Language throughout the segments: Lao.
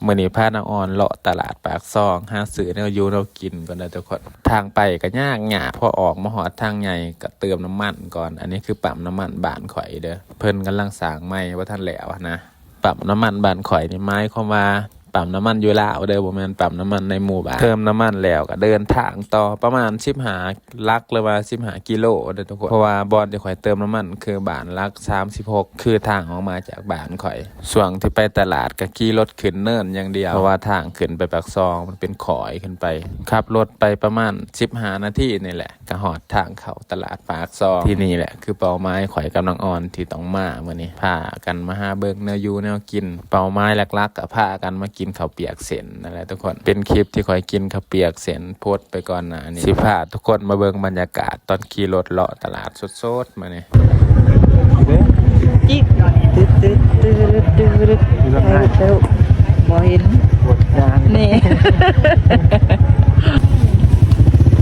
ມື້ນີ້ພານ້ອງອອນເລາະຕະຫຼາດປາກຊ່ອງ ຫາຊື້ແນວຢູ່ແນວກິນກ່ອນເດີທຸກຄົນ. ທາງໄປກໍຍາກຍາກ ພໍອອກມາຮອດທາງໃຫຍ່ກໍເຕີມນ້ຳມັນກ່ອນ. ອັນນີ້ຄືປ້ຳນ້ຳມັນບ້ານຂ້ອຍເດີ ເພິ່ນກຳລັງສ້າງໃໝ່ ບໍ່ທັນແລ້ວຫັ້ນນະ. ປ້ຳນ້ຳມັນບ້ານຂ້ອຍນີ້ ໝາຍຄວາມວ່າປ້ຳນ້ຳມັນຢູ່ລາວເດີ ບໍ່ແມ່ນປ້ຳນ້ຳມັນໃນໝູ່ບ້ານ. ເຕີມນ້ຳມັນແລ້ວກໍເດີນທາງຕໍ່ປະມານສິບຫ້າຫຼັກ ຫຼືວ່າສິບຫ້າກິໂລເດີທຸກຄົນ. ເພາະວ່າບ່ອນທີ່ຂ້ອຍເຕີມນ້ຳມັນຄືບ້ານຫຼັກສາມສິບຫົກ ຄືທາງອອກມາຈາກບ້ານຂ້ອຍ. ຊ່ວງທີ່ໄປຕະຫຼາດກໍຂີ່ລົດຂຶ້ນເນີນຢ່າງດຽວ ເພາະວ່າທາງຂຶ້ນໄປປາກຊ່ອງມັນເປັນຄ້ອຍຂຶ້ນໄປ. ຂັບລົດໄປປະມານສິບຫ້ານາທີນີ້ແຫຼະ ກໍຮອດທາງເຂົ້າຕະຫຼາດປາກຊ່ອງ. ທີ່ນີ້ແຫຼະຄືເປົ້າໝາຍຂ້ອຍກັບນ້ອງອອນທີ່ຕ້ອງມາມື້ນີ້ ພາກັນມາຫາເບິ່ງແນວຢູ່ແນວກິນ. ເປົ້າໝາຍຫຼັກໆກໍພາກັນມາກິນເຂົ້າປຽກເສັ້ນນັ້ນແຫຼະທຸກຄົນ. ເປັນຄລິບທີ່ຂ້ອຍກິນເຂົ້າປຽກເສັ້ນໂພສໄປກ່ອນໜ້ານີ້. ຊິພາທຸກຄົນມາເບິ່ງບັນຍາກາດຕອນຂີ່ລົດເລາະຕະຫຼາດສົດໆ ມານີ້ ຈິດ ຕຶດ ຕຶດ ຕຶດ ຕຶດ ຖ່າຍຮູບໄປລູກ ບໍ່ເຫັນ ນີ້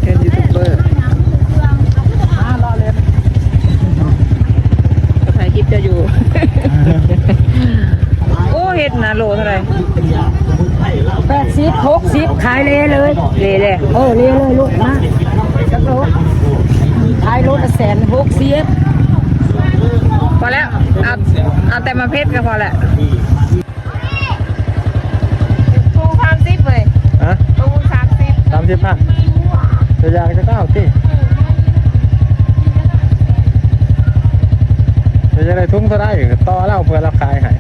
ເຫັນຢູທູບເບີ ກໍຖ່າຍຄລິບເຈົ້າຢູ່. ໂອ້ ເຮັດນະ ໂລເທົ່າໃດ? ແປດສິບ ຫົກສິບ ຂາຍເລເລີຍ ເລແລ້ວ ເອີ ເລເລີຍລູກ ມາ ຈັກໂລ? ຂາຍໂລລະແສນຫົກສິບ ພໍແລ້ວ ເອົາ ເອົາແຕ່ໝາກເຜັດກໍພໍແລ້ວ. ຖົງສາມສິບເວີຍ ຮະ? ຖົງສາມສິບ ສາມສິບພັນ ຈະຢາກຈະເອົາຕິ? ຈະຢາກໄດ້ຖົງເທົ່າໃດ ຕໍ່ລາວເພື່ອລາວຂາຍໃຫ້.